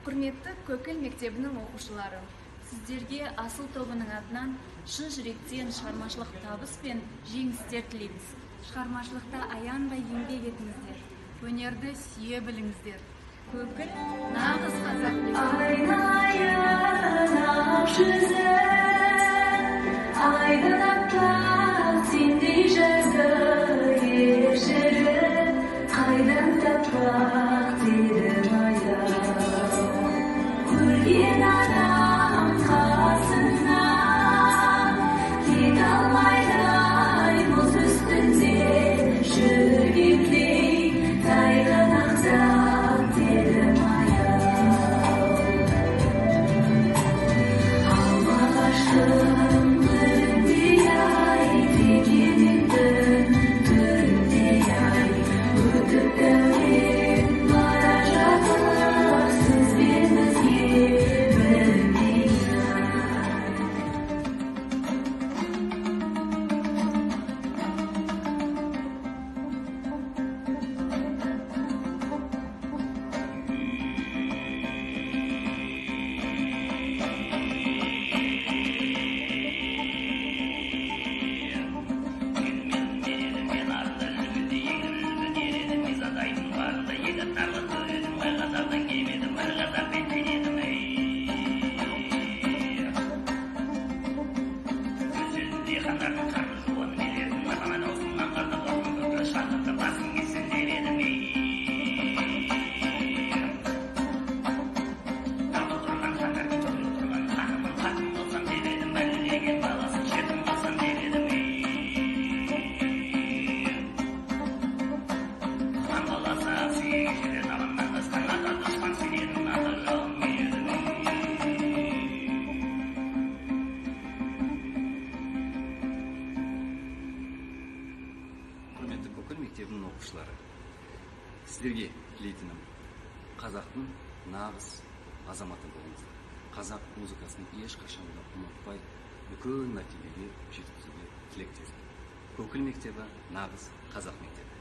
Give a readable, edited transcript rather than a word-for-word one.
Құрметті Көкіл мектебінің оқушылары, сіздерге Асыл тобының атынан шын жүректен шығармашылық табыс пен жеңістер тілейміз. Шығармашылықта аянбай еңбек етіңіздер, өнерді сүйе біліңіздер. Көкіл нағыз қазақ мектебі. Айнайын ақ жүзің, айдын аппақ сендей жазды ер жігіт қайдан таппақ дедім аяу. Көрген адам қасынан кете алмайды ай, мұз үстінде жүргендей тайғанақтап дедім аяу. Алма ағаштың гүліндей ай, текеметтің түріндей ай, өтіп дәурен бара жатыр сіз бен бізге білінбей ай. Құрметті Көкіл мектебінің оқушылары, сіздерге тілейтінім: қазақтың нағыз азаматы болыңыздар. Қазақ музыкасын ешқашан да ұмытпай, үлкен мәртебеге жеткізуге тілектеспін. Көкіл мектебі нағыз қазақ мектебі.